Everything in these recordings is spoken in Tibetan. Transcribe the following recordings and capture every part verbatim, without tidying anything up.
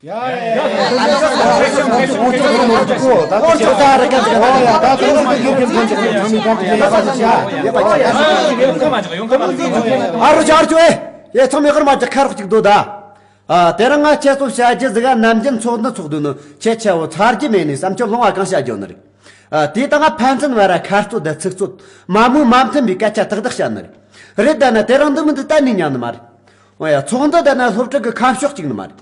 ཡ་ཡ་ཡ། ཨ་རོ་ཅར་ཅོ་ཨེ། ཡ་ཚང་མས་ཧར་མ་ཅིག་ཁ་རོག་ཅིག་སྡོད་ད། ཨ། དེ་རིང་ང་ཁྱེད་ཚོ་བཤད་རྒྱུ་ཟིག་ག་ནམ་རྒྱུན་ཚོགས་འདུ་ཚོགས་དུས་ནི་ཁྱེད་ཆ་བོ་ཚར་རྒྱུ་མེད་ནས་བསམ་ཚུལ་ལོང་བ་གང་བཤད་རྒྱུ་ནི་རེད། ཨ། དེ་དང་ང་ཕན་ཚུན་བར་ཁ་རྩོད་དང་ཚིག་རྩོད། མ་མོས་མ་མཐུན་པའི་སྐད་ཆ་ཏག་ཏག་བཤད་ནི་རེད། རེད་ད་ན་དེ་རིང་འདི་མི་འདི་གཏན་ནས་ཉན་ནི་མ་རེད། འོ་ཡ། ཚོགས་འདུ་ད་ན་སློབ་ཕྲུག་གི་ཁ་ཕྱོགས་གཅིག་ནི་མ་རེད།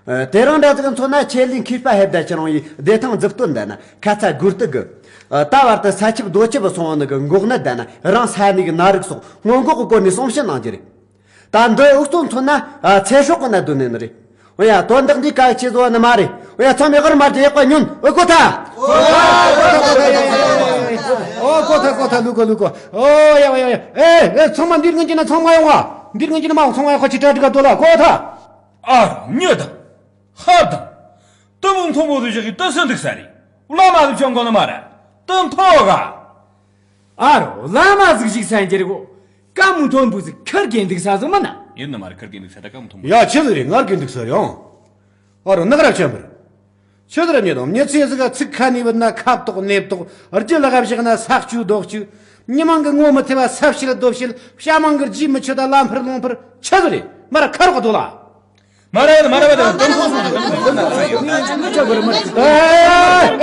ཨ། དེ་རིང་འདྲ་ཟིག་མཚོན་ན་ཆེད་ལས་མཁས་པ་ཕེབས་ད་ཁྱེད་རང་ཡི་བདེ་ཐང་མཛུབ་སྟོན་ད་ན་ཁ་ཚ་དགོས་གཏུག་གི། ཨ། ད་བར་དུ་ས་ཁྱབ་རྡོ་ཁྱབ་སོང་བ་ནི་གི་འགོག་ནད་ད་ན་རང་ས་ནས་གི་ནད་རིགས་སོགས་སྔོན་འགོག་གི་སྐོར་ནས་གསུང་བཤད་གནང་རྒྱུ་རེད། ད་འདི་འུ་ཚོ་མཚོན་ན། ཨ། ཚེ་སྲོག་གི་གནད་དོན་ནི་ནི་རེད། འོ་ཡ། དོན་དག་འདི་གལ་ཆེ་བཟོ་བ་ནི་མ་རེད། འོ་ཡ། ཚང་མས་ཧར་མ་རྒྱ་ཡག་པ་ཉོན། ཨོ་གོ་ཐ། ཨོ་གོ་ཐ་གོ་ཐ། ལུ་གོ་ལུ་གོ། ཨོ་ཡ་ཡ་ཡ། ཨེ་ཨེ། ཚང་མ་འདིར་ངན་གྱི་ན་ཚང་མ་ཡོང་བ། འདིར་ངན་གྱི་ན་མ་ཚང་མ་ཡོང་བ། ཁོ་ཅི་གྲ་སྒྲིག་ག་དོ་ལ་གོ་ཐ། ཨ་རོ་ཉོ་དང་། ཧ་དང་། དུ་མོ་མཐོན་པོ་དུ་བཞག་གི་དུ་སུ་འདུག་ས་རེད། བླ་མ་དུ་ཆོང་གོ་ནི་མ་ར། དུ་མཐོ་ག། ཨ་རོ། བླ་མ་ཟིག་ཞིག་སན་གྱི་རེད་གོ། ཀ་མུ་མཐོན་པོ་ཟིག་ཁར་གྱི་འདུག་ས་ཟིག་མིན་ན། ཡིན་ནི་མ་རེད། ཁར་གྱི་འདུག་ས་ད་ཀ་མུ་མཐོན་པོ། ཡ་ཆི་ཟིག་རེད། ངར་གྱི་འདུག་ས་རེད་ཨང་། ཨ་རོ། ནག་རབ་ཆེན་པོར། ཆི་ཟིག་རེད། ཉེ་དང་མྱི་ཚེ་ཟིག་ག་ཚིག་ཁ་ནས་བུད་ན་ཁབ་ཏོག་ནེབ་ཏོག་རྒྱུ་ལ་ག་བཞག་ན་ས་བཅུ་རྡོ་བཅུ། མྱི་མང་གི་ངོ་མི་ཐེ་བ་ས་བཤད་རྡོ་བཤད། བྱ་མང་གི་རྗེས་མི་ཆོད་ད་ལམ་ཕར་ལུང་ཕར་ཆི་ཟིག་རེད། མ་ར་ཁ་རོག་ག་དོ་ལ། མ་ར་ཡོད་མ་ར་བ་དང་དམ་ཁོང་སོང་། ཨ་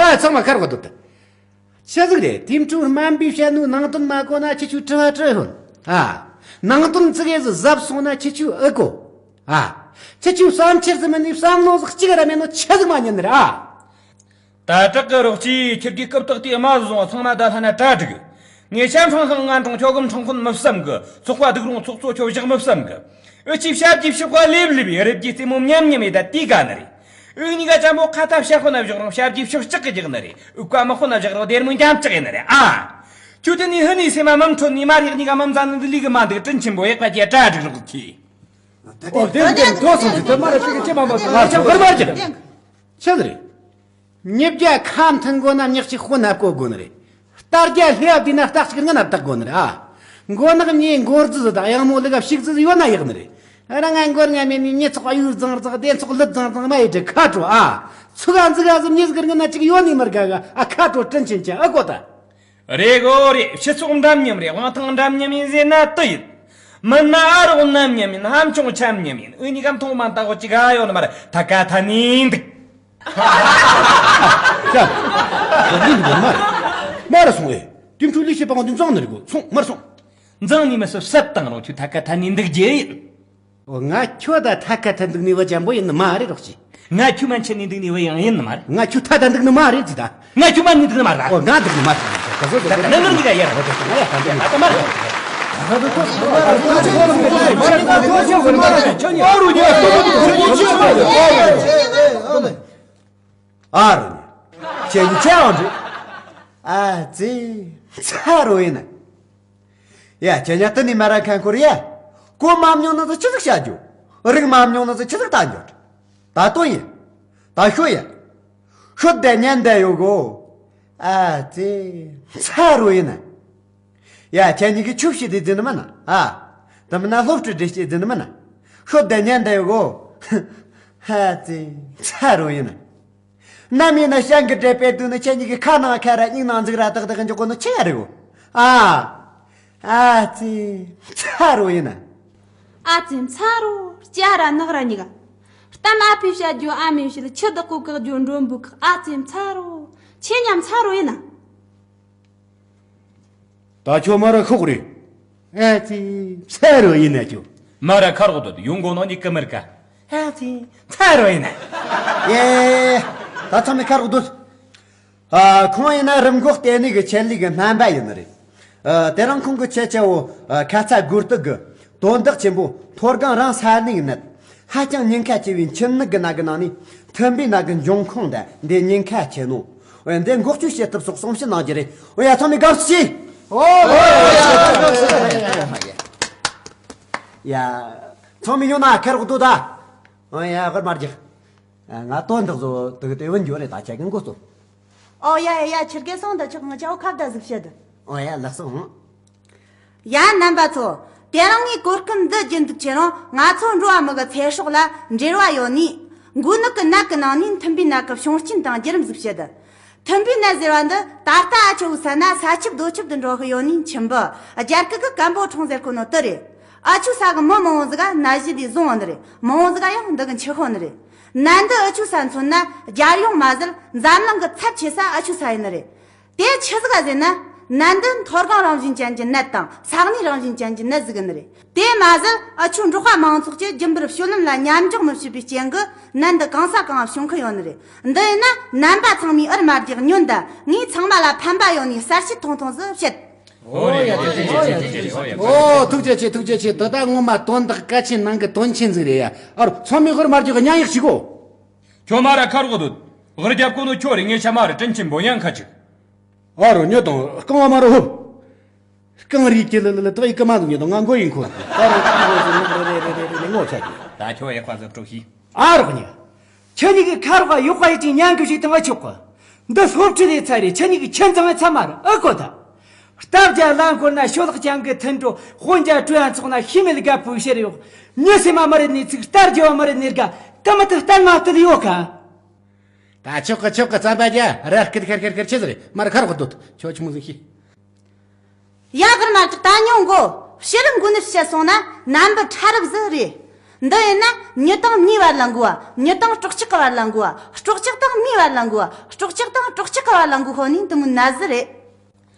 ཨ། ཚང་མ་ཁ་རོག་ག་དོ་ད། ཆི་ཟིག་རེད། དེ་འཕྲུལ་སྨན་པའི་བཤད་ནོ་ནང་དོན་མ་གོ་ན་ཁྱེད་ཆོས་དྲི་བ་དྲི་ཧོན། ཨ། ནང་དོན་ཙི་གེ་ཟིག་ཟབ་སོང་ན་ཁྱེད་ཆོས་ཨེ་གོ། ཨ། ཁྱེད་ཆོས་བསམ་འཆར་ཟིག་མིན་ནི་བསམ་བློ་ཟིག་གཅིག་ར་མེད་ནོ་ཆི་ཟིག་མ་ཉན་ནི་ར། ཨ། ད་དྲག་གི་རོགས་ཀྱིས་ཁྱེད་ཀྱི་སྐུ་དྲག་དེ་དམའ་བཟུང་བ་ཚང་མ་ད་ལྷ་ན་གྲ་སྒྲིག། ངས་བྱམས་ཁྲང་ཁང་ང་འབྲོང་ཁྱོ་གམ་ཁྲང་ཁོན་མི་བསམ་གི། ཚོགས་པ་སྡུག་རུང་ཚོགས་གཙོ་ཁྱོ་བཞག་མི་བསམ་གི། ཨུ་ཆི་ཞབས་ཀྱི་ཕྱི་ཁ་ལེབ་ལེབ་ཡི་རེབ་ཀྱི་རྩེ་མོ་མཉམ་མཉམ་ཡི་ད་དེ་ག་ནི་རེད། ཨུ་གཉིས་ཀ་ཅམ་པོ་ཁ་ཐབས་ཤ་ཁོ་ན་བཞག་རུང་ཞབས་ཀྱི་ཕྱོགས་ལྕགས་ཀྱི་རྒྱག་ནི་རེད། ཨུ་ཀ་མི་ཁོ་ན་བཞག་རུང་སྡེར་མོ་འགྱམ་ལྕག་ཡིན་ནི་རེད། ཨ། ཁྱོད་དེ་ནི་ཧི་ནི་སེ་མ་མམ་ཁྲོད་ནི་མ་རེག་གཉིས་ཀ་མམ་ཟ་ནི་འདི་ལི་གི་མ་འདུག་དྲིན་ཆེན་པོ་ཡག་པ་ཀྱི་གྲ་སྒྲིག་རོགས་ཀྱིས། ཨོ་དེ་དེ་འགྲོ་སོང་ཟིག་དེ་མ་རེད། ཅིག་ཅི་མ་མ་སོང་། ང་ཆ་བར་བར་གྱི། ཆི་ཟིག་རེད། མྱི་བརྒྱ་ཁ་མཐུན་དགོས་ན་མྱི་གཅིག་དཔོན་ན་བཀོལ་དགོས་ནི་རེད། རྟ་བརྒྱ་ལྷས་བསྡད་ན་རྟ་གཅིག་སྔུན་ན་བདག་དགོས་ནི་རེད། ཨ། མགོ་ནག་མྱི་མགོ་རྫི་ཟིག་དང་གཡང་མོ་ལི་ག་ཕྱུགས་རྫི་ཟིག་ཡོད་ན་ཡག་ནི་རེད། རང་ང་མགོ་ང་མེད་ནི་མྱི་ཚོགས་གཡུར་ཙང་ཙང་སྡེ་ཚོགས་ལུད་ཙང་ཙང་མ་ཡི་དྲི་ཁ་དྲོ། ཨ། ཚུགས་ཨ་འཛུགས་ཨ་ཟིག་མྱི་ཟིག་སྔུན་ན་གཅིག་ཡོད་ནི་མི་དགའ་ག། ཨ། ཁ་དྲོ་དྲིན་ཆེན་ཅན། ཨ་གོ་ད། རེད་གོ་རེད། སྤྱི་ཚོགས་འདྲ་མཉམ་རེད། དབང་ཐང་འདྲ་མཉམ་ཡིན་ཟེར་ན་དུ་ཡིན། མིན་ན་ཨ་རོགས་རྣམ་མཉམ་ཡིན། ཧམ་ཆུང་ཆམ་མཉམ་ཡིན། འུ་གཉིས་ཀ་མཐོང་མ་ལྟ་བུ་གཅིག་ག་ཡོད་ནི་མ་རེད། ཐ་ཀ་ཐ་ནི་འདུག་ཤ། འདི་འདི་མ་རེད། མ་རེད་སོང་ཨེ། དེ་འཕྲོ་ལི་ཤི་པང་འདི་འཛང་ནི་རེད་གོ། སོང་མར་སོང་། འཛང་ནི་མི་སོ་སད་བཏང་རོགས། ཁྱོད་ཐ་ཀ་ཐ་ནི་འདུག་རྒྱུ་ཡིན། ཨོ། ང་ཁྱོད་ད་ཐ་ཀ་ཐ་འདུག་ནི་བ་ཅན་པོ་ཡིན་ནི་མ་རེད་རོགས་ཅི། ང་ཁྱོད་མ་ཆེ་ནི་འདུག་ནི་བ་ཡང་ཡིན་ནི་མ་རེད། ང་ཁྱོད་ཐ་ད་འདུག་ནི་མ་རེད་ཅི་ད། ང་ཁྱོད་མ་ནི་འདུག་ནི་མ་རེད། ཨོ། ང་འདུག་ནི་མ་རེད། ད་ད་ནང་ནང་འདི་ག་ཡར་རོགས་ཅི། ང་ཡ་ད་འདི་ཡ་ད་མ་རེད། ཨ་རོ་ནི། ཁྱེད་ཀྱི་ཆེ་བ་འདྲི། ཨ་ཙི། ཚ་རོ་ཡིན་ན། ཡ། ཁྱེད་ཉ་ཏི་ནི་མ་ར་ཁན་ཁོར་ཡ། གོ་མ་མྱོང་ན་ཚོ་ཆི་ཟིག་བྱ་རྒྱུ། རིག་མ་མྱོང་ན་ཚོ་ཆི་ཟིག་ལྟ་རྒྱུ། ད་དོན་ཡིན། ད་ཤོད་ཡ། ཤོད་དེ་ཉན་དེ་ཡོད་གོ། ཨ་ཙི། ཚ་རོ་ཡིན་ན། ཡ། ཁྱེད་གཉིས་ཀྱི་ཆུ་བྱི་དེ་འཛིན་མིན་ན། ཨ། དེ་མིན་ན་སློབ་ཕྲུག་འདྲེ་སྐྱེས་འཛིན་མིན་ན། ཤོད་དེ་ཉན་དེ་ཡོད་གོ། ཨ་ཙི། ཚ་རོ་ཡིན་ན། ནམ་ཡིན་ན་ཞང་གི་འདྲེ་དཔེ་དུས་ནི་ཁྱེད་གཉིས་ཀྱི་ཁ་ནང་ཁ་ར་སྙིང་ནང་འཛུགས་ར་ཏག་ཏག་འཇོག་གོ་ནི་ཆི་ཡ་རེད་གོ། ཨ། ཨ་ཙི། ཚ་རོ་ཡིན་ན། ཨ་ཙི། ཚ་རོ། སྐྱ་ར་ནག་ར་གཉིས་ཀ། གཏམ་ཨ་ཕས་བཤད་རྒྱུ་ཨ་མས་བཤད། ཆུ་བདག་པོ་བཀག་རྒྱུ་མགྲོན་པོ་བཀག་ཨ་ཙི། ཚ་རོ། ཆེ་ཉམ་ཚ་རོ་ཡིན་ན། ད་ཁྱོད་མ་ར་ཤོག་རེད། ཨ་ཙི། ཚ་རོ་ཡིན་ན་ཁྱོད། མ་ར་ཁ་རོག་སྡོད། ཡོང་གོ་ནོ་ནི་ཀི་མར་ཀ། ཨ་ཙི། ཚ་རོ་ཡིན་ན། ཡེ། ད་ཚང་མས་ཁ་རོག་སྡོད། ཨ། ཁོང་ཡིན་ན་རིམས་འགོག་ལྟེ་གནས་ཀྱི་ཆེད་ལས་ཀྱི་སྨན་པ་ཡིན་ནི་རེད། ཨ། དེ་རིང་ཁོང་གི་ཆེད་ཆེ་བོ། ཨ། ཁ་ཚ་དགོས་གཏུག་གི་དོན་དག་ཆེན་པོ། མཐོ་སྒང་རང་ས་གནས་ནད། ཧ་ཅང་ཉེན་ཁ་ཆེ་བའི་འཕྱི་ནད་ཀྱི་ནད་ཀྱི་ནང་ནས་ཐུམ་པའི་ནད་ཀྱི་འབྱུང་ཁུངས་དང་འདི་ཉེན་ཁ་ཆེ་ནོ། འོ་ཡ། འདི་འགོག་བཅོས་བྱེད་ཐབས་སོགས་གསུང་བཤད་གནང་རྒྱུ་རེད། འོ་ཡ། ཚང་མས་དགའ་བསུ་ཞུ། ཨོ། ཡ། ཚང་མས་ཉོ་ན་ཁེར་རོགས་དོ་ད། འོ་ཡ། ཧར་མ་རྒྱག་ང་དོན་དག་བཟོ་དུག་དེ་བུན་འགྱོ་རེད། ད་ཁྱེད་ཀྱི་འགོ་གཙོ། ཨོ་ཡ་ཡ་ཡ། ཁྱེད་ཀྱི་སོང་ད་ཆོག་ང་ཅའོ་ཁ་བརྡ་ཟིག་བཤད་དུ། ཨོ་ཡ། ལགས་སོ། ཧང་། ཡ། རྣམ་པ་ཚོ། དེ་རིང་ངའི་གོ་སྐབས་འདི་བརྒྱུད་འདུག་ཁྱེད་རང་ང་ཚོ་འགྲོ་བ་མི་གི་ཚེ་སྲོག་ལ་འབྲེལ་བ་ཡོད་ནི། མགོ་ནག་གི་ནད་ཀྱི་ནང་ནས་མཐུན་པའི་ནད་ཀྱི་བྱུང་རྐྱེན་དང་བརྒྱུད་རིམ་ཟིག་བཤད། མཐུན་པའི་ནད་ཟེར་བ་འདི་ད་ལྟ་ཨ་ཆོ་བོའི་ས་ན་ས་ཆུ་རྡོ་ཆུ་དུ་འགྲོ་གི་ཡོད་ནི་མཆིན་པ། རྒྱ་སྐད་ཀྱི་གམ་པོ་ཁྲོང་ཟེར་གོ་ནོ་དེ་རེད། ཨ་ཆོའི་ས་གི་མི་མང་བོ་ཟིག་ག་ནད་གཞི་འདི་བཟུང་བ་ནི་རེད། མང་བོ་ཟིག་ག་ཡང་འདི་གི་འཆི་ཤོག་ནི་རེད། ནད་འདི་ཨ་ཆོའི་ས་མཚོན་ན་རྒྱལ་ཡོངས་མ་ཟད་འཛམ་གླིང་གི་ཚབས་ཆེ་ས་ཨ་ཆོའི་ས་ཡིན་ནི་རེད། དེ་ཆི་ཟིག་ག་ཟེར་ན། ནད་འདི་མཐོ་སྒང་རང་བཞིན་ཅན་གྱི་ནད་དང་ས་གནས་རང་བཞིན་ཅན་གྱི་ནད་ཟིག་ནི་རེད། དེ་མ་ཟད་ཨ་ཆོའི་འབྲོག་པ་མང་ཚོགས་ཀྱིས་རྒྱུན་པར་སྤྱོད་ལམ་ལ་མཉམ་འཇོག་མི་བྱེད་པའི་རྐྱེན་གྱིས་ནད་འདི་གང་ས་གང་བྱུང་གི་ཡོད་ནི་རེད། འདི་ཡིན་ན་རྣམ་པ་ཚང་མས་ཨུར་མ་རྒྱག་ཉོན་ད། ངས་ཚང་མ་ལ་ཕན་པ་ཡོང་ནི་གསལ་བཤད་ཐུང་ཐུང་ཟིག་བཤད། ཨོ་ཡ། ཐུགས་རྗེ་ཆེ། ཐུགས་རྗེ་ཆེ། ཐུགས་རྗེ་ཆེ། ཨོ། ཐུགས་རྗེ་ཆེ། ཐུགས་རྗེ་ཆེ། དེ་ད་ངོ་མ་དོན་དག་གལ་ཆེན་ནང་གི་དོན་ཆེན་ཟིག་རེད་ཡ། ཨ་རོ། ཚང་མས་ཧུར་མ་རྒྱག་གི་མཉན་ཡག་ཞིག་གོ། ཁྱོད་མ་ར་ཁ་རོག་སྡོད། ཧུར་རྒྱབ་གོ་ནོ་ཁྱོད་རེད། ངའི་ཤ་མ་རེད། དྲིན་ཆེན་པོ་ཉན་ཁ་ཅིག། ཨ་རོ། ཉོ་དང་རྐང་བ་མ་རོ་ཧུབ། རྐང་རིས་ཀྱི་ལི་ལི་ལི་དག་ཡི་ཀི་མ་འདུག་ཉོ་དང་ང་མགོ་ཡིན་ཁོ། ད་རོ་ཀི་མགོ་ཟིན་ནག་རེ་རེ་རེ་རེ་རེ་ངོ་ཆ་གི། ད་ཁྱོད་ཡག་པ་ཟིག་སྤྲོ་ཤིག། ཨ་རོགས་ཉི། ཁྱེད་གཉིས་ཀྱི་ཁ་རོག་ག་ཡོག་པ་ཡི་ཅིག་ཉན་གི་ཞིག་དང་ཨ་ཆོག་གི། འདི་སློབ་ཁྲིད་ལས་ཚར་རེད། ཁྱེད་གཉིས་ཀྱི་ཁྱིམ་ཚང་ཚང་མ་རེད། ཨ་གོ་ད། རྟ་བརྒྱ་ལ་འཁོར་ན་ཤོ་ལག་ཅན་གི་མཐུན་གྲོགས་དཔོན་རྒྱ་སྤྲོ་ཡང་ཚོགས་ན་ཤི་མེད་དགའ་པོའི་ཕྱིར་ཡོག། མྱི་སེམས་མ་མི་རེད་ནི་ཚིག། རྟ་རྒྱལ་བ་མི་རེད་ནི་དགའ། ཀ་མི་ཐུབ་སྟན་མ་བཏུལ་ཡོད་ག། ད་ཆོག་གི་ཆོག་གི། རྩམ་པ་རྒྱ་ར་སྐད་ཁར་ཁར་ཁར་ཆི་ཟེར་རེད། མར་ཁ་རོག་སྡོད། ཁྱོད་ཆི་མོ་ཟིག་ཤི། ཡ་གར་མ་ཅིག་ད་ཉོ་མགོ། ཕྱི་རིམ་མགོ་ནས་བཤད་སོང་ན་ནན་པོ་ཕྲ་རབ་ཟིག་རེད། འདི་ཡིན་ན་མྱི་དང་མྱིའི་བར་ལ་འགོ་བ། མྱི་དང་སྲོག་ཆགས་ཀྱི་བར་ལ་འགོ་བ། སྲོག་ཆགས་དང་མྱིའི་བར་ལ་འགོ་བ། སྲོག་ཆགས་དང་སྲོག་ཆགས་ཀྱི་བར་ལ་འགོ་ཤོག་ནི་འདི་མོ་ནད་ཟིག་རེད།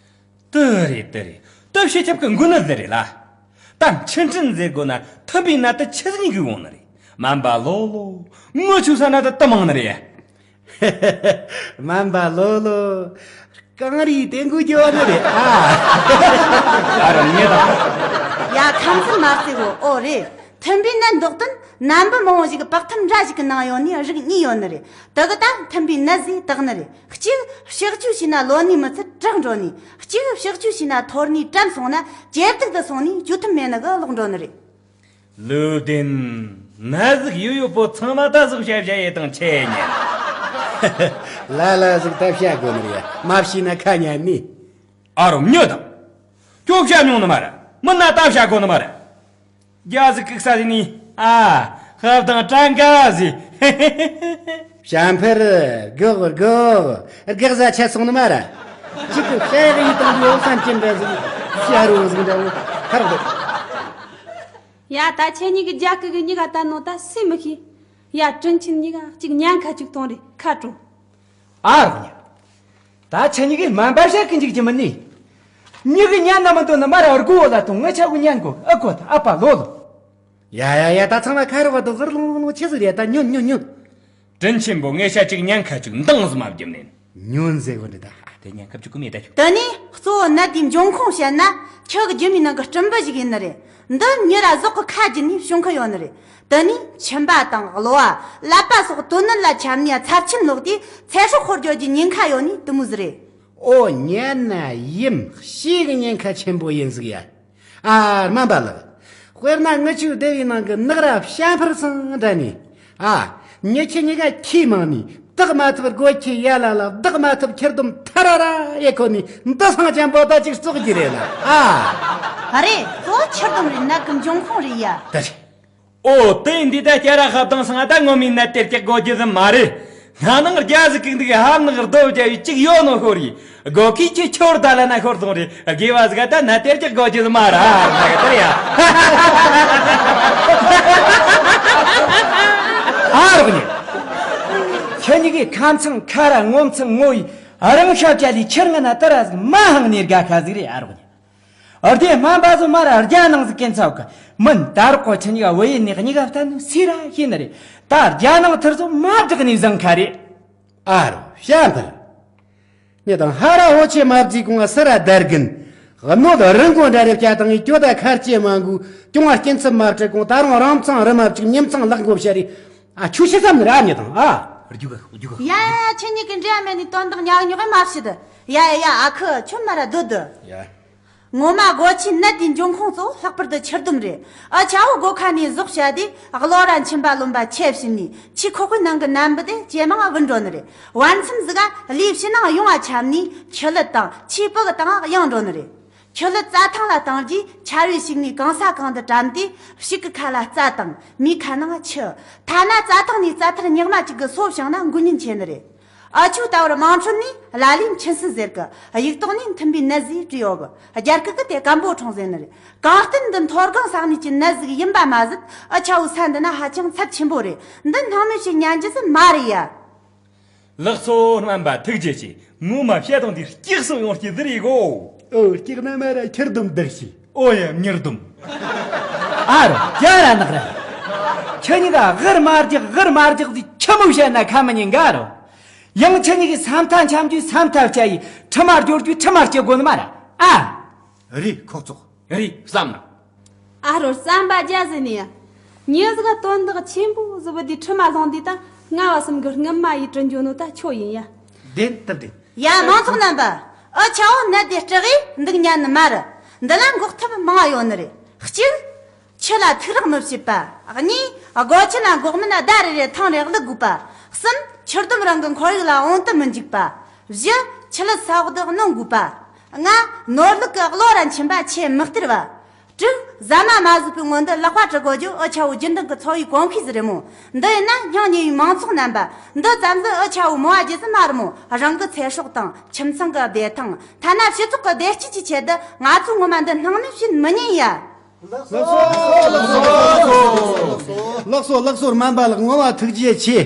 དེ་རེད། དེ་རེད། དེ་ཕྱི་ཁྱབ་ཀྱི་མགོ་ནད་ཟིག་རེད་ལ། ད་མཆུ་སྲིན་ཟེར་དགོས་ན་མཐུན་པའི་ནད་དེ་ཆི་ཟིག་གི་འོང་ནི་རེད། སྨན་པ་ལོ་ལོ། ངོ་ཆུ་ས་ན་དེ་དུ་མང་ནི་རེད། སྨན་པ་ལོ་ལོ། རྐང་རིས་དེ་འགུལ་རྒྱུ་བ་ནི་རེད་ཨ། ཨ་ར་ཉེ་ད། ཡ་ཁམས་ཚན་མ་རྩེ་གོ། ཨོ་རེད། མཐུན་པའི་ནད་འདོགས་དོན་ནན་པོ་མང་བོ་ཞིག་གི་བག་ཐུམ་འདྲ་ཞིག་གི་ནང་ཡོད་ནི་རིགས་གཉིས་ཡོད་ནི་རེད། དེ་གི་ད་མཐུན་པའི་ནད་ཟེར་དག་ནི་རེད། གཅིག་ཕྱག་བཅོས་བྱས་ན་ལོ་ནི་མི་ཚད་དྲག་འགྲོ་ནི། གཅིག་ཕྱག་བཅོས་བྱས་ན་ཐོར་ནི་བྲན་སོང་ན་ཇེ་སྡུག་ཏུ་སོང་ནི་གཅོད་ཐུབ་མེད་ནི་གི་ལོག་འགྲོ་ནི་རེད། ལོས་བདེན། ན་ཟིག་ཡོད་ཡོད་པོ་ཚང་མ་ད་ཟིག་བཤད་བཤད་ཡེ་དང་ཆེ་ཉན། ལ་ལ་ཟིག་ད་བཤད་དགོས་ནི་རེད། མ་བཤད་ན་ཁ་ཉན་ནི། ཨ་རོ་མྱོ་དང་། ཁྱོད་བཤད་མྱོང་ནི་མ་རེད། མི་ན་ད་བཤད་དགོས་ནི་མ་རེད། རྒྱ་ཟིག་གིག་ས་ཟིག་ནི། ཨ། ཧབ་དང་ཀྲང་ག་ཟིག། བྱམས་ཕུར། སྒོག་སྒོག། སྒག་ཟ་ཆད་སོང་ནི་མ་རེད། གཅིག་གི་བཤད་རིང་དང་ཡོད་སན་ཅན་འདྲ་ཟིག། བཤད་རུང་ཟིག་འདྲ་བོ་ཁར་འདུག། ཡ་ད་ཁྱེད་གཉིས་ཀྱི་རྒྱ་སྐད་གི་གཉིས་ཀ་ད་ནོ་ད་སུས་མི་ཤེས། ཡ་དྲིན་ཆེན་གཉིས་ཀ་གཅིག་ཉན་ཁ་གཅིག་གཏོང་རེ་ཁ་དྲོ། ཨ་རོགས་ཉ། ད་ཁྱེད་གཉིས་ཀྱི་སྨན་པ་བཤད་གི་འཇུག་རྒྱུ་མིན་ནི། མྱི་གི་ཉན་ན་མི་འདོད་ན་མ་ར་བར་གོ་བོ་ལ་ཐོང་ངི་ཆ་གོ་ཉན་གོ་ཨ་གོ་ད་ཨ་ཕ་ལོ་ལོ། ཡ་ཡ་ཡ་ད་ཚང་མ་ཁ་རོག་བ་དོ་གར་ལོང་ལོང་ལོང་ཆི་ཟིག་རེད་ད་ཉོན་ཉོན་ཉོན། དྲིན་ཆེན་པོ་ངས་ཤ་གཅིག་ཉན་ཁ་གཅིག་འདང་ཟིག་མ་བརྒྱབ་ནས། ཉོན་ཟེར་གོ་འདི་ད། དེ་ཉན་ཁ་གཅིག་གོ་མེད་ད་ཁྱོད། དེ་ནས་གཙོ་བོ་ནད་དེའི་འབྱུང་ཁུངས་བཤད་ན་ཁྱི་གི་རྒྱུ་མའི་ནང་གི་སྲིན་འབུ་ཞིག་ཡིན་ནི་རེད། འདི་མྱི་ར་ཟོག་གི་ཁ་རྒྱུ་ནས་བྱུང་གི་ཡོད་ནི་རེད། དེ་ནས་མཆིན་པ་དང་གློ་བ། ཀླད་པ་སོགས་དོན་ནད་ལ་ཁྱབ་ནས་ཚབས་ཆེན་ལོག་དུས་ཚེ་སྲོག་ཤོར་རྒྱུ་གི་ཉེན་ཁ་ཡོད་ནི་དེ་མོ་ཟིག་རེད། ཨོ་ཉན་ན་ཡིན་ཤི་གི་ཉེན་ཁ་ཆེན་པོ་ཡིན་ཟིག་ཡ། ཨ་སྨན་པ་ལགས། དཔེར་ན་ངི་ཆོའི་སྡེ་བའི་ནང་གི་ནག་ར་བྱམས་ཕུར་ཚང་འདྲ་ནི། ཨ། མྱི་ཁྱི་གཉིས་ཀ་ཁྱི་མང་ནི། བདག་མ་ཐུབ་སྒོ་ཁྱི་ཡ་ལ་ལ། བདག་མ་ཐུབ་ཁྱི་ལྡོམ་ཐ་ར་ར་ཡེ་ཁོ་ནི་འདི་སང་ཅན་པོ་ད་ཅིག་བཙོག་གི་རེད་ལ། ཨ། རེད། གཙོ་བོ་ཁྱི་ལྡོམ་རེད། ནད་གི་འབྱུང་ཁུངས་རེད་ཡ། ད་རེད། ཨོ་དེ་འདི་ད་སྐྱ་ར་ཧབ་དང་སང་ད་ངོ་མའི་ནད་དེར་སྐྱག་དགོས་རྒྱུ་ཟིག་མ་རེད། ན་ནིང་རྒྱ་ཟིག་གིས་འདུག་ཧབ་ནག་རྡོ་བརྒྱབ་ཡི་གཅིག་ཡོད་ནོ་ཤོར་ཡི། སྒོ་ཁའི་ཁྱི་ཁྱོར་ད་ལ་ན་ཤོར་སོང་རེད། དགེ་བ་ཟིག་ད་ན་དེར་ཀྱག་དགོས་རྒྱུ་ཟིག་མ་ར་ན་ག་དེར་ཡ། ཨ་རོགས་ཉེ། ཁྱེད་གཉིས་ཀའི་ཁ་མཚང་ཁ་ར་ངོ་མཚང་ངོ་ཡི་རང་ཤ་བཅད་ལི་ཁྱེར་ང་ན་ད་ར་ཟིག་མ་ཧང་ནེར་དགའ་ཁ་ཟིག་རེད། ཨ་རོགས་ཉེ། ཨར་དེ་སྨན་པ་ཚོ་མ་ར་རྒྱ་ནང་ཟིག་གན་ཚ་བ་ཀ་མིན་ད་རོགས་གོ་ཆ་གཉིས་ཀ་བོད་ཡིན་ནི་གཉིས་ཀ་བསྟན་ནོ་སི་ར་ཤེས་ནི་རེད། ད་རྒྱ་ནང་ཐུར་ཚོ་མ་བསྒྲགས་ནི་བཟང་ཁ་རེད། ཨ་རོ་བྱམས་ཕུར། ངས་དང་ཧ་ར་ཧོ་ཆེ་མ་བརྩིས་གོང་ང་སི་ར་དར་གིན། གནོད་རིན་གོང་འདྲ་རེ་བྱ་དང་ངས་གྱོད་ད་ཁར་ཅེ་མ་འགུ་གྱོང་བ་སྐྱིན་ཚབ་མ་སྤྲད་གོང་ད་རུང་རང་མཚང་རི་མ་བཅུག་ཉིམ་ཚང་ལག་འགོ་བྱ་རེད། ཨ་ཆུ་ཤི་ཙམ་ནི་ར་ཉེ་དང་ཨ། རྒྱུག་ག་རྒྱུག་ག་ཡ་ཡ་ཡ་ཁྱེད་གཉིས་ཀྱི་འདྲེ་མེད་ནི་དོན་དག་ཉག་ཉོག་མ་བྱེད། ཡ་ཡ་ཡ་ཨ་ཁུ་ཁྱོད་མ་ར་སྡོད་སྡོད། ཡ། ངོ་མ་སྒོ་ཁྱིའི་ནད་དེའི་འབྱུང་ཁུངས་གཙོ་བོ་ལྷག་པར་དུ་ཁྱི་ལྡོམ་རེད། ཨ་ཆ་བོ་སྒོ་ཁ་ནས་ཟོག་བྱ་དུས་གློ་ར་མཆིན་པ་རློན་པ་ཆེ་བྱིན་ནས་ཆུ་ཁོག་པའི་ནང་གི་ནད་འབུ་དེ་ཇེ་མང་ང་འགྲོ་ནི་རེད། བར་མཚམས་ཟིག་ག་ལུས་ཕྱི་ནང་ཡོང་བ་ཁྱབ་ནས་ཁྱི་ལུད་དང་ཆུའི་སྤུ་གི་སྟེང་ང་ཡང་འགྲོ་ནི་རེད། ཆུ་ལུད་རྩྭ་ཐང་ལ་བཏང་རྗེས་ཆར་བའི་ཤུགས་ནས་གང་ས་གང་དུ་བཀྲམ་སྟེ་ཕྱུགས་ཀྱི་ཁ་ལ་རྩྭ་དང་མིའི་ཁ་ནང་ཆུ། ཐ་ན་རྩྭ་ཐང་ནས་རྩྭ་ཐར་ཉག་མ་གཅིག་གི་སོ་བྱུང་ན་འགོས་ཉེན་ཆེ་ནི་རེད། ཨ་ཆུ་ལྟ་བུར་དམངས་ཁྲོད་ནས་ལ་ལས་མཆིན་སྲིན་ཟེར་གི། ཡིག་ཐོག་ནས་མཐུན་པའི་ནད་ཟེར་བྲིས་ཡོད་གི། རྒྱ་སྐད་གི་དེ་སྐམ་པོ་ཁྲོང་ཟེར་ནི་རེད། གང་ལྟར་འདི་མཐོ་སྒང་ས་གནས་ཀྱི་ནད་ཟིག་ཡིན་པ་མ་ཟད། ཨ་ཆ་བོ་ས་འདི་ན་ཧ་ཅང་ཚབས་ཆེན་པོ་རེད། འདི་སྣང་མེད་བྱེད་ཉན་རྒྱུ་ཟིག་མ་རེད་ཡ། ལགས་སོ། སྨན་པ་ཐུགས་རྗེ་ཆེ། ངོ་མ་བཤད་སྟངས་འདི་སྐྱག་སོ་ཡོང་སྐྱེ་ཟིག་རེད་གོ། ཨོ། སྐྱག་ན་མ་ར་ཁྱེར་སྡོམ་བསྡད་ཤི། ཨོ་ཡ། མྱུར་སྡོམ། ཨ་རོ། རྒྱ་ར་ནག་ར། ཁྱེད་གཉིས་ཀ་ཝིར་མ་རྒྱག་ཝིར་མ་རྒྱག་ཟིག་ཆི་མོ་བཤད་ན་ཁ་མི་ཉན་ག་རོ། ཡང་ཁྱེད་གཉིས་ཀྱི་ས་མཐའ་འཁྱམ་རྒྱུའི་ས་མཐའ་བསྐྱལ་ཡི་ཁྲི་མ་སྐྱོར་རྒྱུའི་ཁྲི་མ་སྐྱེ་དགོས་ནི་མ་ར། ཨ། རེད། ཁོག་བཙོག། རེད། བསམ་ན། ཨ་རོ། བསམ་པ་རྒྱ་ཟེར་ནས་ཡ། མྱི་ཟིག་ག་དོན་དག་ཆེན་པོ་ཟིག་བུ་དེ་ཁྲི་མ་ལྷུང་དུས་ད་ང་བ་གསུམ་གི་རྔུལ་མ་ཡི་དྲི་འཇོ་ནོ་ད་ཁྱོད་ཡིན་ཡ། བདེན་སྟབས་བདེན། ཡ། མང་ཚོགས་རྣམ་པ། ཨ་ཆ་བོ་ནད་དེ་སྐྲག་གི་འདུག་ཉན་ནི་མ་རེད། འདི་ལ་འགོག་ཐབས་མང་ཡོད་ནི་རེད། གཅིག་ཆུ་ལ་ཐུག་རེག་མི་བྱེད་པ། གཉིས། སྒོ་ཆེན་ན་འགོག་སྨན་ཟླ་རེ་རེ་ཐེངས་རེ་བླུག་དགོས་པ། གསུམ། ཆུ་ལྡུམ་རང་གི་ཁོར་ཡུག་ལ་འོང་དུ་མི་འཇུག་པ། བཞི། ཆུ་ལུད་ས་འོག་ཏུ་གནོན་དགོས་པ། ལྔ། ནོར་ལུག་གི་གློ་ར་མཆིན་པ་ཆེས་མི་སྟེར་བ། དྲུག་ཟ་མ་མ་ཟོས་པའི་སྔོན་དུ་ལག་པ་བཀྲུ་དགོས་རྒྱུ་ཨ་ཆ་བོ་རྒྱུན་ལྡན་གྱི་འཚོ་བའི་གོམས་གཤིས་ཟིག་རེད་མོ། འདི་ཡིན་ན་སྙིང་ཉེ་བའི་མང་ཚོགས་རྣམ་པ། འདི་ཙམ་ཟིག་ཨ་ཆ་བོ་མོ་བ་རྒྱུ་ཟིག་མ་རེད་མོ། རང་གི་ཚེ་སྲོག་དང་ཁྱིམ་ཚང་གི་བདེ་ཐང་། ཐ་ན་སྤྱི་ཚོགས་ཀྱི་བདེ་སྐྱིད་ཀྱི་ཆེད་དུ་ང་ཚོས་ངོ་མ་འདི་སྣང་མེད་བྱེད་མི་ཉན་ཡ། ལགས་སོ། ལགས་སོ། ལགས་སོ། ལགས་སོ། ལགས་སོ། སྨན་པ་ལགས། ངོ་མ་ཐུགས་རྗེ་ཆེ།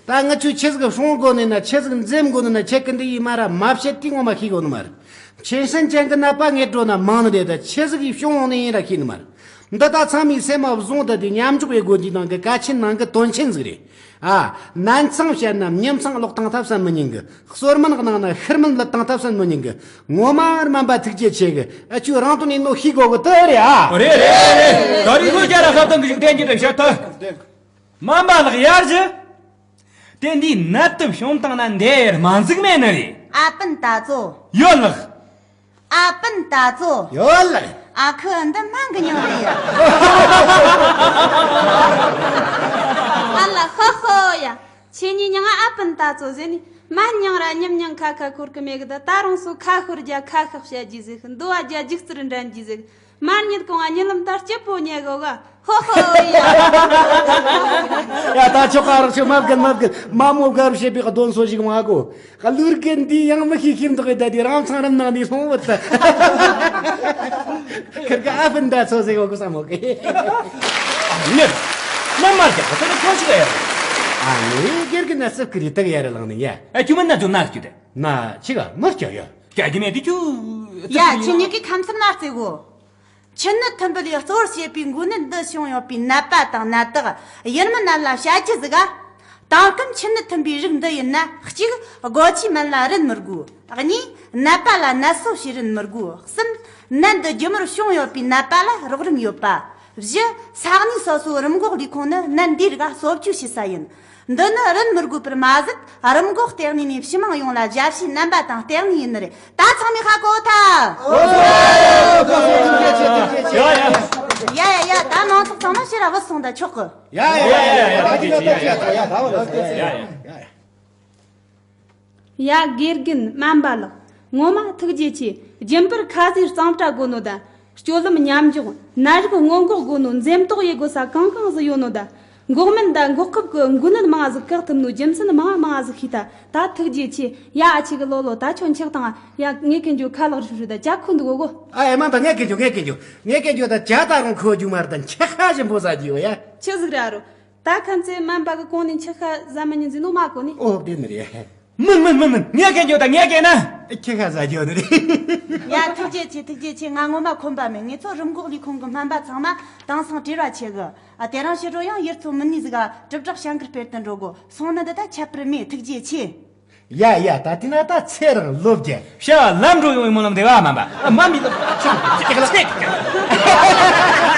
ད་ང་ཚོས་ཆི་ཟིག་བྱུང་དགོས་ནི་ན། ཆི་ཟིག་འཛེམ་དགོས་ནི་ན། ཁྱེད་ཀྱི་འདི་ཡིས་མ་ར་མ་བཤད་དེ་ངོ་མ་ཤེས་དགོས་ནི་མ་རེད། མཆིན་སྲིན་ཅན་གྱི་ནད་པ་ངེད་འགྲོ་ན་མང་ནི་རེད། ད་ཆི་ཟིག་གིས་བྱུང་ཡོང་ནི་ཡིན་ར་ཤེས་ནི་མ་རེད། འདི་ད་ཚང་མའི་སེམས་མ་བཟུང་དུ་དེ་མཉམ་འཇོག་ཡེད་དགོས་འདི་ནང་གི་གལ་ཆེན་ནང་གི་དོན་ཆེན་ཟིག་རེད། ཨ། ནན་ཚང་བཤད་ན་མྱི་ཚང་ཀློག་བཏང་ཐབས་སམ་མི་ཉན་གི། གསོལ་སྨན་གནང་ན་ཤི་སྨན་བླུད་བཏང་ཐབས་སམ་མི་ཉན་གི། ངོ་མ་སྨན་པ་ཐུགས་རྗེ་ཆེ་གི། ཨ་ཆུ་རང་དོན་ཡིན་ནོ་ཤེས་དགོས་གི་དེ་རེད་ཨ། རེད་རེད་རེད། ད་རིང་ཁོ་རྒྱ་ར་ཁ་བཏང་གི་ཞིག་བསྟན་གྱི་འདུག་ཤག་ད། སྨན་པ་ལགས་ཡར་ཞུ། དེ་འདི་ནད་དུ་བྱུང་བཏང་ན་འདི་སྨན་ཟིག་མེད་ནི་རེད། ཨ་པན་ད་ཙོ། ཡོད་ལགས། ཨ་པན་ད་ཙོ། ཡོད་ལགས། ཨ་ཁུ་འདི་སྨན་གི་མྱིང་རེད་ཡ། ཨ་ལ་ཧོ་ཧོ་ཡ། ཁྱེད་གཉིས་མྱིང་ཨ་པན་ད་ཙོ་ཟེར་ནི། སྨན་མྱིང་ར་མྱིམ་མྱིང་ཁ་ཁ་འཁོར་གི་མེད་གི། ད་ད་རུང་སུ་ཁ་ཤོར་རྒྱ་ཁ་ཤག་བཤད་རྒྱུ་ཟིག། འདུ་བ་རྒྱ་རྒྱུག་རྩལ་འགྲན་རྒྱུ་ཟིག། མར་ཉིད་གོང་ང་ཉི་ལམ་ལྟར་སྐྱིད་པོ་ཉལ་གོ་ག། ཧོ་ཧོ་ཡ། ཡ་ད་ཆོག་ག་རོགས་ཆོག་མ་བརྒལ་མ་བརྒལ། མ་མོ་དགའ་རུ་བྱེད་པའི་གདོན་སོ་ཞིག་མ་གོ། གླུ་རྒན་འདི་ཡང་མི་ཤེས་ཤེས་མདོག་གི་ད་དེ་རང་ཚང་རམ་ནང་ནས་སོང་བུད་ད། ཁིར་ག་ཨ་ཕན་ད་ཚོ་ཟེར་གོ་གོ་ས་མོ་གི། ཉེར། མ་མར་རྒྱག་པ་དེ་ནི་ཁོ་ཞིག་ཨེ་རེད། ཨ་ནི་སྒེར་གི་ན་སྲིབ་ཀི་རི་དག་ཡ་རེ་ལང་ནི་ཡ། ཨ་ཁྱུ་མི་ན་ཚོ་ན་རྒྱུ་དེ། ན་ཆི་ག་མི་སྐྱོ་ཡ། སྐྱ་རྒྱུ་མེད་དུ་ཁྱུ། ཡ་ཁྱེད་གཉིས་ཀྱི་ཁམས་སུ་མ་རྩེ་གོ། མཆིན་ནད་ཐུམ་འབུ་ལས་གཙོ་བོར་བྱེད་པའི་འགོས་ནད་འདི་བྱུང་ཡོད་པའི་ནད་པ་དང་ནད་རྟགས་ཡུལ་མི་རྣམས་ལ་བཤད་རྒྱུ་ཟིག་ག། དེང་སྐབས་མཆིན་ནད་ཐུམ་པའི་རིགས་འདི་ཡིན་ན། གཅིག་སྒོ་ཆའི་སྨན་ལ་རིན་མི་དགོས། གཉིས་ནད་པ་ལ་ནད་གསོ་བྱེད་རིན་མི་དགོས། གསུམ་ནད་འདི་རྒྱུན་མར་བྱུང་ཡོད་པའི་ནད་པ་ལ་རོགས་རམ་ཡོད་པ། བཞི་ས་གནས་སོ་སོའི་རིམས་འགོག་ལས་ཁུངས་ནི་ནད་འདིའི་རིགས་གསོ་བཅོས་བྱེད་ས་ཡིན། འདི་ནི་རིན་མི་དགོས་པར་མ་ཟད། རིམས་འགོག་ལྟེ་གནས་ནས་ཕྱི་མང་ཡོངས་ལ་ཞབས་ཕྱིའི་རྣམ་པ་དང་ལྟེ་གནས་ཡིན་ནི་རེད། ད་ཚང་མས་ཧ་གོ་ཐལ། ཡ་ཡ་ཡ། ད་མང་ཚོགས་ཚང་མ་ཕྱིར་ར་བུད་སོང་ད་ཆོག་གི། ཡ་ཡ་ཡ་ཡ། ད་ཅི་ཅི་ཡ་ཡ་ད་བ་ལ་ཡ་ཡ། ཡ་དགེ་རྒན་སྨན་པ་ལགས། ངོ་མ་ཐུགས་རྗེ་ཆེ། རྒྱུན་པར་ཁ་ཟས་གཙང་སྦྲ་དགོས་ནོ་དང་། སྤྱོད་ལམ་མཉམ་འཇོག་ནད་རིགས་སྔོན་འགོག་དགོས་ནོ། འཛེམ་དོགས་ཡེད་དགོས་ས་གང་གང་ཟིག་ཡོད་ནོ་དང་། འགོག་སྨན་དང་འགོག་ཁབ་ཀྱི་འགོས་ནད་མང་ཟིག་བཀག་ཐུབ་ནོ་རྒྱུ་མཚན་མང་མང་ཟིག་ཤེས་ཐལ། ད་ཐུགས་རྗེ་ཆེ། ཡ་ཨ་ཆེ་གི་ལོ་ལོ། ད་ཁྱོད་འཁྱག་དང་། ཡ་ངས་གན་རྒྱུ་ཁ་ལག་རིག་རུ་ད་ཇ་ཁུ་འདུག་གོ་གོ། ཨ་ཡ་མ་ད་ངས་གན་རྒྱུ་ངས་གན་རྒྱུ་ངས་གན་རྒྱུ་ད་ཇ་ད་རུང་ཁོ་རྒྱུ་མ་རེད། ད་འཁྱག་ཁ་ཞིམ་པོ་ཟ་རྒྱུ་ཡོད་ཡ། ཆི་ཟིག་རེད་ཨ་རོ། ད་ཁ་མཚེ་སྨན་པ་གི་གོང་ནས་འཁྱག་ཁ་ཟ་མི་ཉན་ཟིན་ནོ་མ་གོ་ནི། ཨོ་དེ་ནི་རེད། མིན་མིན་མིན་མིན། ངས་གན་རྒྱུ་ད་ངས་གན་ན། ཁྱི་ཁ་ཟ་རྒྱུ་ནི་རེད། ཡ་ཐུགས་རྗེ་ཆེ་ཐུགས་རྗེ་ཆེ། ང་ངོ་མ་ཁོམ་པ་མེད། ངེད་ཚོ་རིམས་འགོག་ལས་ཁུངས་གི་སྨན་པ་ཚང་མ་དེང་སང་བྲེལ་བ་ཆེ་གི། ཨ་དེ་རིང་ཕྱི་དྲོ་ཡང་ཡུལ་ཚོ་མི་ནི་ཟིག་ག་གྲུབ་བསྒྲགས་བྱ་འགུལ་སྤེལ་དུ་འགྲོ་དགོ། སོང་ནི་འདི་ད་ཁྱད་པར་མེད། ཐུགས་རྗེ་ཆེ། ཡ་ཡ། ད་དེ་ན་ད་ཚེ་རིང་ལོ་བརྒྱ། བྱ་བ་ལམ་འགྲོ་ཡོང་བའི་སྨོན་ལམ་དེ་བ་མ་འབའ། མ་མི་ལ་ཆུང་ཆུང་ཆེ་གི།